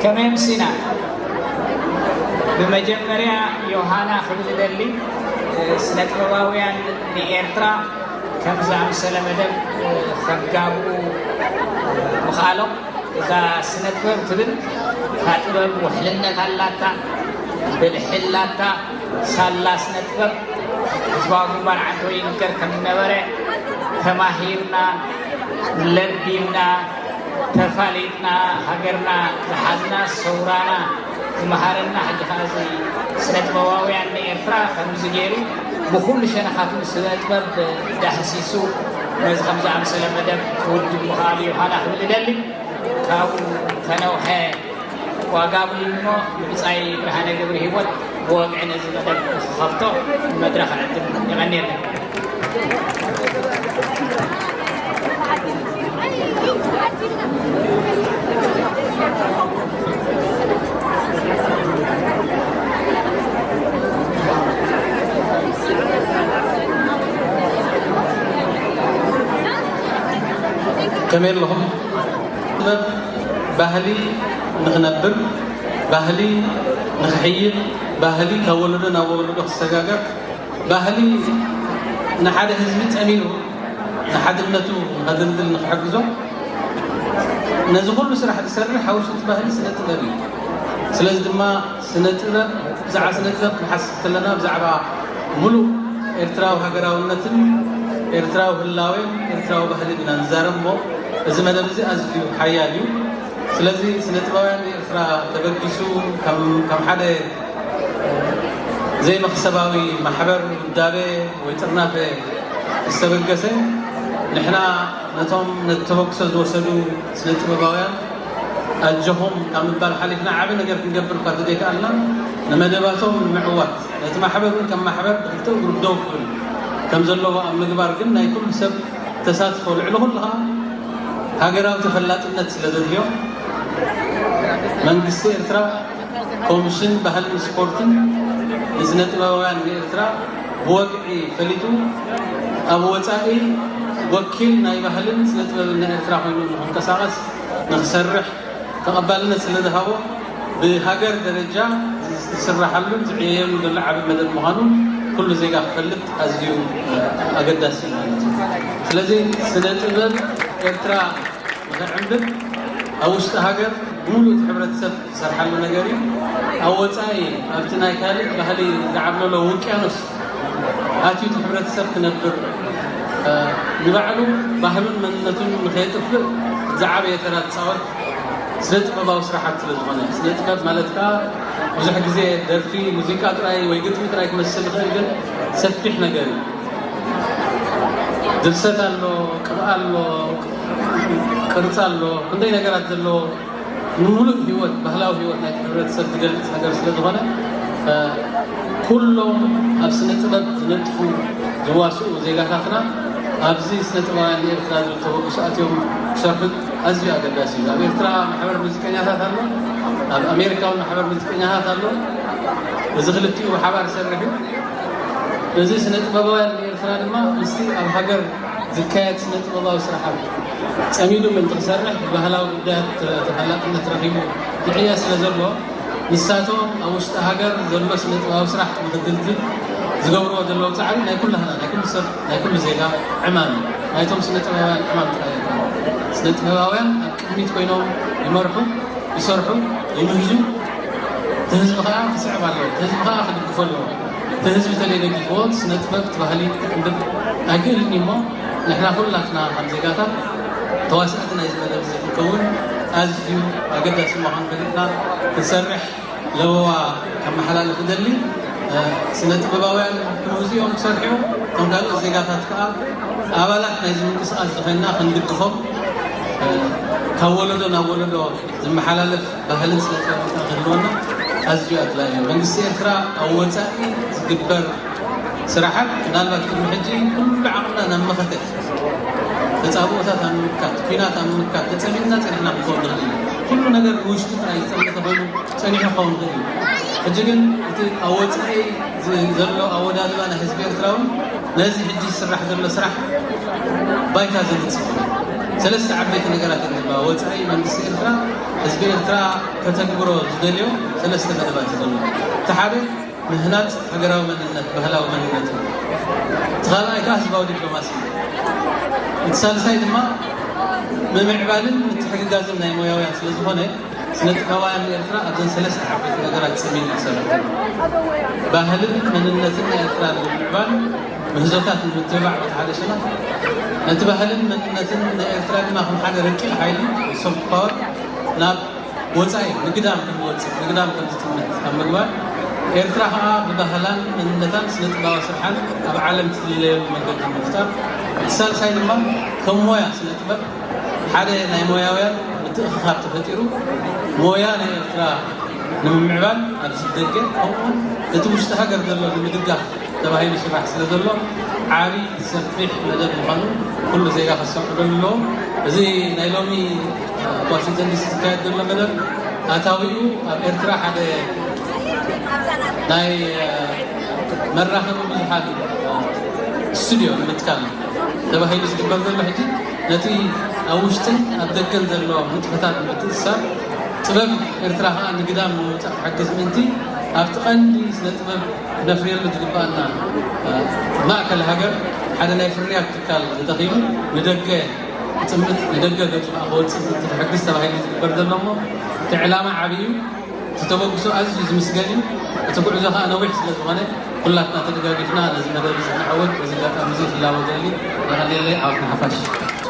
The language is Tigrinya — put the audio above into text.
ከመይ ኣምሲና? ብመጀመርያ ዮሃና ክብል እደሊ፣ ስነ ጥበባውያን ንኤርትራ ከም ዝኣምሰለ መደብ ከጋብኡ ምኽኣሎም። እዛ ስነ ጥበብ ትብል፣ እታ ጥበብ ውሕልነት ኣላታ፣ ብልሒ ኣላታ፣ ሳላ ስነ ጥበብ ህዝባዊ ግንባር ዓንተወይ ይንገር ከም ዝነበረ ተማሂርና፣ ለቢምና፣ ተፋሊጥና፣ ሃገርና ዝሓዝና፣ ሰውራና ዝመሃረና፣ ሕጂ ኸዓ እዚ ስነ ጥበባውያን ንኤርትራ ከምዚ ገይሩ ብኹሉ ሸነኻቱ ስነ ጥበብ ዳህሲሱ ነዚ ከም ዝኣምሰለ መደብ ክውድብ ምኽኣሉ ዮሃና ክብል እደሊ። ካብኡ ተነውሐ ዋጋ ብሉ እሞ ብብጻይ ብርሃነ ገብረ ህይወት ብወግዒ ነዚ መደብ ክኸፍቶ መድረኽ ዕድል የቐንየለይ። ከመይ ኣለኹም? ጥበብ ባህሊ ንኽነብር፣ ባህሊ ንኽሕይል፣ ባህሊ ካብ ወለዶ ናብ ወለዶ ክሰጋገር፣ ባህሊ ንሓደ ህዝቢ ጸሚዱ ንሓድነቱ ንኸድልድል ንኽሕግዞ፣ ነዚ ኩሉ ስራሕ ዝሰርሕ ኣብ ውሽጢ እቲ ባህሊ ስነ ጥበብ እዩ። ስለዚ ድማ ስነ ጥበብ፣ ብዛዕባ ስነ ጥበብ ክንሓስብ ከለና ብዛዕባ ሙሉእ ኤርትራዊ ሃገራውነትን ኤርትራዊ ህላዌን ኤርትራዊ ባህልን ኢና ንዛረብ እሞ፣ እዚ መደብ እዚ ኣዝዩ ሓያል እዩ። ስለዚ ስነ ጥበባውያን ኤርትራ ተበጊሱ ከም ከም ሓደ ዘይመኽሰባዊ ማሕበር ውዳበ ወይ ጥርናፈ ዝተበገሰ፣ ንሕና ነቶም ነቲ ተበግሶ ዝወሰዱ ስነ ጥበባውያን ኣጆኹም ካብ ምባል ሓሊፍና ዓቢ ነገር ክንገብር እኳ ተዘይከኣልና፣ ንመደባቶም ንምዕዋት፣ ነቲ ማሕበር እውን ከም ማሕበር ብክልተ እግሩ ደው ክብል ከም ዘለዎ ኣብ ምግባር ግን ናይ ኩሉ ሰብ ተሳትፎ ልዕሊ ኩሉ ኸዓ ሃገራዊ ተፈላጥነት ስለ ዘድልዮ፣ መንግስቲ ኤርትራ ኮሚሽን ባህልን ስፖርትን ንስነ ጥበባውያን ንኤርትራ ብወግዒ ፈሊጡ፣ ኣብ ወጻኢ ወኪል ናይ ባህልን ስነ ጥበብን ናይ ኤርትራ ኮይኑ ንኽንቀሳቐስ ንኽሰርሕ ተቐባልነት ስለ ዝሃቦ፣ ብሃገር ደረጃ ዝስራሓሉን ዝዕየየሉን ዘሎ ዓቢ መደብ ምዃኑ ኩሉ ዜጋ ክፈልጥ ኣዝዩ ኣገዳሲ እዩ ማለት እዩ። ስለዚ ስነ ጥበብ ኤርትራ ንኽዕምብብ ኣብ ውሽጢ ሃገር ብምሉእ እቲ ሕብረተሰብ ዝሰርሓሉ ነገር እዩ። ኣብ ወጻኢ ኣብቲ ናይ ካልእ ባህሊ ዝዓብለሎ ውቅያኖስ ኣትዩ እቲ ሕብረተሰብ ክነብር፣ እ፣ ንባዕሉ ባህሉን መንነቱን ንኸየጥፍእ ዝዓበየ ተራ ዝጻወት ስነ ጥበባዊ ስራሓት ስለ ዝኾነ። ስነ ጥበብ ማለት ከኣ ብዙሕ ግዜ ደርፊ፣ ሙዚቃ ጥራይ ወይ ግጥሚ ጥራይ ክመስል ይኽእል፣ ግን ሰፊሕ ነገር እዩ። ድርሰት ኣሎ፣ ቅብኣ ኣሎ፣ ቅርጺ ኣሎ፣ ክንደይ ነገራት ዘለዎ ንምሉእ ህይወት፣ ባህላዊ ህይወት ናይቲ ሕብረተሰብ ዝገልጽ ነገር ስለ ዝኾነ፣ እ፣ ኩሎም ኣብ ስነ ጥበብ ዝነጥፉ ዝዋስኡ ዜጋታትና ኣብዚ ስነ ጥበባውያን ንኤርትራ ዝብል ተበግሶ ኣትዮም ክሰርሑ ኣዝዩ ኣገዳሲ እዩ። ኣብ ኤርትራ ማሕበር ሙዚቀኛታት ኣሎ፣ ኣብ ኣሜሪካ እውን ማሕበር ሙዚቀኛታት ኣሎ። እዚ ክልቲኡ ብሓባር ይሰርሕ እዩ። እዚ ስነ ጥበባውያን ንኤርትራ ድማ ምስቲ ኣብ ሃገር ዝካየድ ስነ ጥበባዊ ስራሓት ጸሚዱ ምእንቲ ክሰርሕ ብባህላዊ ጉዳያት ተ-፣ ተፈላጥነት ረኺቡ ይዕየ ስለ ዘሎ፣ ንሳቶም ኣብ ውሽጢ ሃገር ዘሎ ስነ ጥበባዊ ስራሕ ንኽድልድል ዝገብርዎ ዘለዉ ጻዕሪ ናይ ኩላህና፣ ናይ ኩሉ ሰብ፣ ናይ ኩሉ ዜጋ ዕማም እዩ። ናይቶም ስነ ጥበባውያን ዕማም ጥራይ ኣይኮነን። ስነ ጥበባውያን ኣብ ቅድሚት ኮይኖም ይመርሑ፣ ይሰርሑ፣ ይምህዙ። እቲ ህዝቢ ከኣ ክስዕብ ኣለዎ። እቲ ህዝቢ ከኣ ክድግፎ ኣለዎ። እቲ ህዝቢ ተለይ ደጊፍዎ፣ እቲ ስነ ጥበብ፣ እቲ ባህሊ ክዕምብብ ኣይክእልን እዩ እሞ፣ ንሕና ኩላትና ከም ዜጋታት ተዋሳእቲ ናይዚ መደብ እዚ ክንከውን ኣዝዩ ኣገዳሲ ምዃኑ ፈሊጥና ክንሰርሕ ለበዋ ከመሓላልፍ እደሊ። እ፣ ስነ ጥበባውያን ክምህዙ እዮም ክሰርሑ እዮም። እቶም ካልኦት ዜጋታት ከኣ ኣባላት ናይዚ ምንቅስቓስ ዝኾንና ክንድግፎም፣ እ፣ ካብ ወለዶ ናብ ወለዶ ዝመሓላለፍ ባህልን ስነ ጥበብን ክህልወና ኣዝዩ ኣድላዪ እዩ። መንግስቲ ኤርትራ ኣብ ወጻኢ ዝግበር ስራሓት ምናልባት ቅድሚ ሕጂ ኩሉ ዓቕምና ናብ መኸተ ተጻብኦታት ኣብ ምምካት፣ ኲናት ኣብ ምምካት ተጸሚድና ጸኒሕና ክኸውን ንኽእል ኢና። ኩሉ ነገር ንውሽጢ ጥራይ ዝጸንተ ኮይኑ ጸኒሑ ክኸውን ይኽእል እዩ። ሕጂ ግን እቲ ኣብ ወጻኢ ዝ-፣ ዘሎ ኣወዳድባ ናይ ህዝቢ ኤርትራ እውን ነዚ ሕጂ ዝስራሕ ዘሎ ስራሕ ባይታ ዘንጽፍ እዩ። ሰለስተ ዓበይቲ ነገራት እዮም ዘለዋ። ወጻኢ መንግስቲ ኤርትራ ህዝቢ ኤርትራ ከተግብሮ ዝደልዮ ሰለስተ መደባት እዩ ዘሎ። እቲ ሓደ ምህናጽ ሃገራዊ መንነት፣ ባህላዊ መንነት እዩ። እቲ ካልኣይ ከዓ ህዝባዊ ዲፕሎማሲ እዩ። እቲ ሳልሳይ ድማ ምምዕባልን ምትሕግጋዝን ናይ ሞያውያን ስለ ዝኾነ፣ ስነ ጥበባውያን ኤርትራ ኣብዘን ሰለስተ ዓበይቲ ነገራት ጽሚም ይሰርሑ። ባህልን መንነትን ናይ ኤርትራ ንምምዕባል ምህዞታት ንምትብባዕ በቲ ሓደ ሸነኽ፣ ነቲ ባህልን መንነትን ናይ ኤርትራ ድማ ከም ሓደ ረቂቕ ሓይሊ፣ ሶፍት ፓወር፣ ናብ ወጻኢ ንግዳም ከምዝወጽእ፣ ንግዳም ከምዝጥምት ኣብ ምግባር፣ ኤርትራ ከኣ ብባህላን መንነታን ስነ ጥበባዊ ስርሓን ኣብ ዓለም ትፍለየሉ መንገዲ ምፍጣር። እቲ ሳልሳይ ድማ ከም ሞያ ስነ ጥበብ ሓደ ናይ ሞያውያን ምትእኽኻብ ተፈጢሩ፣ ሞያ ናይ ኤርትራ ንምምዕባል ኣብዚ ደገ፣ ከምኡውን ነቲ ውሽጢ ሃገር ዘሎ ንምድጋፍ ተባሂሉ ስራሕ ስለ ዘሎ፣ ዓቢ ሰፊሕ መደብ ምዃኑ ኩሉ ዜጋ ከስተውዕለሉ ኣለዎ። እዚ ናይ ሎሚ ኣብ ዋሽንግተን ዲሲ ዝካየድ ዘሎ መደብ ኣታዊኡ ኣብ ኤርትራ ሓደ ናይ መራኸቢ ብዙሓን ስቱድዮ ንምትካል ተባሂሉ ዝግበር ዘሎ፣ ሕጂ ነቲ ኣብ ውሽጥን ኣብ ደገን ዘሎ ንጥፈታት ንምትእስሳር፣ ጥበብ ኤርትራ ከኣ ንግዳም ንምውጻእ ክሕግዝ ምእንቲ፣ ኣብቲ ቀንዲ ስነ ጥበብ ክነፍርየሉ ዝግባኣና፣ እ፣ ማእከል ሃገር ሓደ ናይ ፍርያት ትካል ተተኺሉ ንደገ ክጥምት፣ ንደገ ገጹ ከኣ ክወጽእ ምእንቲ ክሕግዝ ተባሂሉ ዝግበር ዘሎ እሞ፣ እቲ ዕላማ ዓቢ እዩ። እቲ ተበግሶ ኣዝዩ ዝምስገን እዩ። እቲ ጉዕዞ ከኣ ነዊሕ ስለ ዝኾነ፣ ኩላትና ተደጋጊፍና ነዚ መደብ እዚ ክንዓወት በዚ ኣጋጣሚ እዚ ፍላወ ገሊ የቐንየለይ። ዓወት ንሓፋሽ።